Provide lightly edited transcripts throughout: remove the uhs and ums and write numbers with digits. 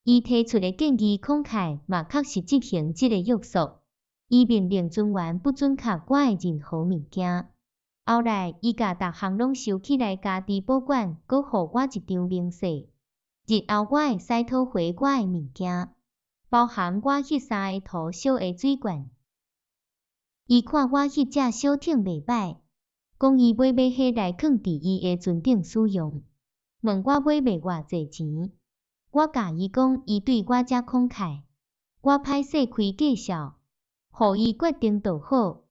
伊提出的建議慷慨嘛確實執行這个約束。伊命令船員不准敲我的任何物件。後來，伊共逐項攏收起來，家己保管，閣予我一張明細。日後我會使討回我的物件，包含我彼三个塗小的水罐。伊看我彼隻小艇袂䆀，講伊欲買彼來囥佇伊的船頂使用，問我欲賣偌濟錢。我共伊講，伊對我遮慷慨，我歹勢開價數，予伊決定就好。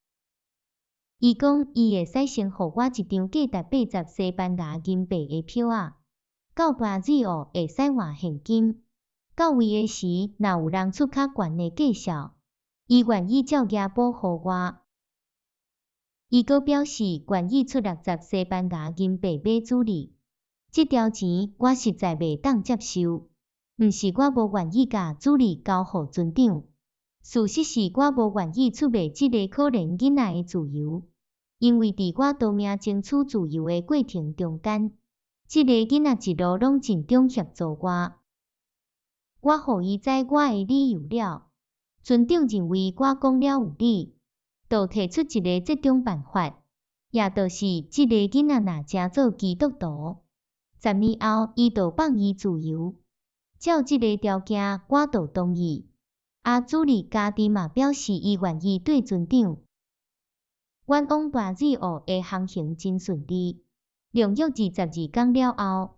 伊講伊會使先予我一張價值80西班牙銀幣的票仔，到巴瑞奧會使換現金。到位的時，若有人出較懸的價數，伊願意照額補予我。伊閣表示願意出60西班牙銀幣買主力。這條錢我實在袂當接受，毋是我無願意共主力交予船長，事實是我無願意出賣這个可憐囡仔的自由，因為佇我逃命爭取自由的過程中間，這个囡仔一路攏盡忠協助我。我予伊知我的理由了，船長認為我講了有理，就提出一个折中辦法，也就是這个囡仔若成做基督徒，10年後伊就放伊自由。照這个條件，我就同意。啊，主理家己嘛表示伊願意綴船長。阮往巴瑞奧的航行真順利，兩約22工了後，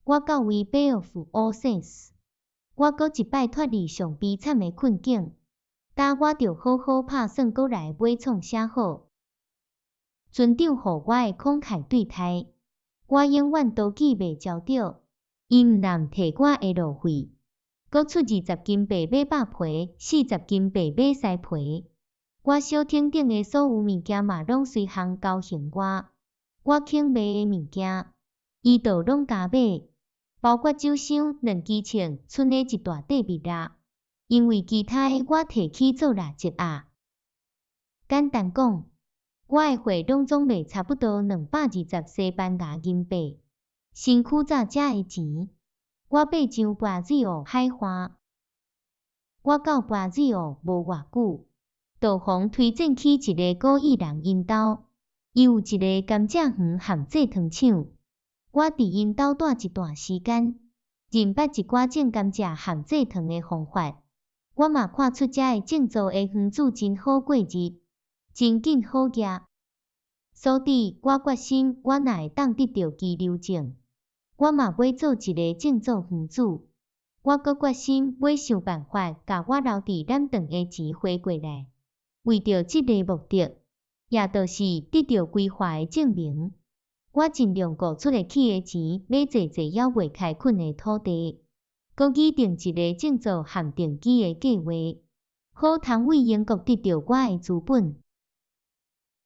我到位 Bay of All Saints。我閣一擺脫離上悲慘的困境，焦我著好好拍算閣來欲創啥好。船長予我的慷慨對待，我永遠都記袂著著。伊毋但提我的路費，閣出20金幣買肉皮，40金幣買饞皮。我小艇頂的所有物件嘛攏隨項交還我，我肯賣的物件，伊就攏共買，包括酒箱、兩支槍、賰的一大塊蜜蠟，因為其他的我提去做蠟燭仔。簡單講，我的貨攏總賣差不多220西班牙銀幣，身軀早遮的錢，我爬上巴瑞奧海岸。我到巴瑞奧無偌久，就予推薦去一个古意人𪜶兜，伊有一个甘蔗園和製糖廠。我佇𪜶兜蹛一段時間，認捌一寡種甘蔗和製糖的方法。我嘛看出遮的種造的園主真好過日，真緊好額。所以，我決心，我若會當得著居留證，我嘛欲做一个種造園主。我閣決心欲想辦法，共我留佇南頓的錢還過來。為著這个目的，也就是得著歸化的證明，我盡量顧出會起的錢買濟濟猶未開墾的土地，閣擬定一个種造和定居的計畫，好通為英國得著我的資本。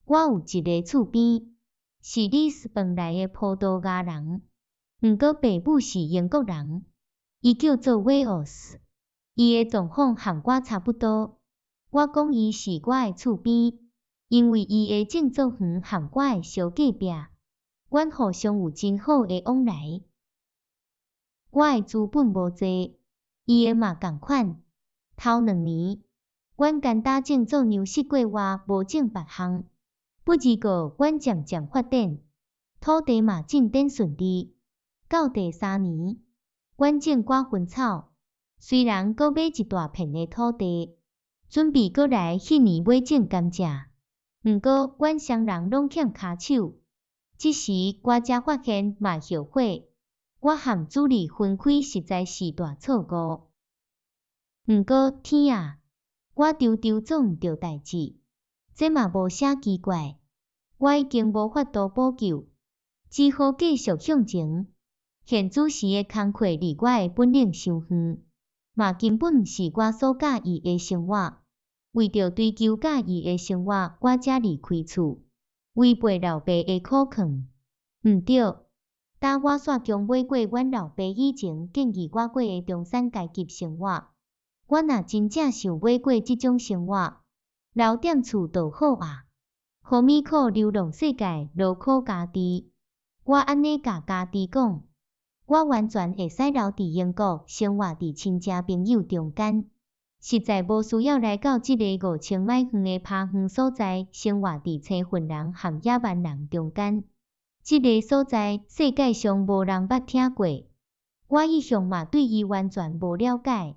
我有一个厝邊，是里斯本來的葡萄牙人，毋過爸母是英國人，伊叫做威爾斯，伊的狀況和我差不多。我講伊是我的厝邊，因為伊的種作園和我的相隔壁，阮互相有真好的往來。我的資本無濟，伊的嘛仝款。頭兩年，阮干焦種做糧食過活，無種別項。不過，阮漸漸發展，土地嘛進展順利。到第三年，阮種寡薰草，隨人閣買一大片的土地，準備閣來彼年欲種甘蔗。毋過，阮雙人攏欠跤手。這時我才發現嘛後悔，我和主理分開實在是大錯誤。毋過天啊，我常常做毋著代誌，這嘛無啥奇怪。我已經無法度補救，只好繼續向前。現主時的工課離我的本領傷遠，嘛根本毋是我所佮意的生活。為著追求佮意的生活，我才離開厝，違背老爸的苦勸。毋對，焦我煞強買過阮老爸以前建議我過的中產階級生活。我若真正想欲過這種生活，留踮厝就好啊。何物苦流浪世界，勞苦家己。我按呢共家己講，我完全會使留佇英國，生活佇親戚朋友中間，實在無需要來到這个5000邁遠的拋遠所在，生活佇青雲人和野蠻人中間。這个所在世界上無人捌聽過，我一向嘛對伊完全無了解。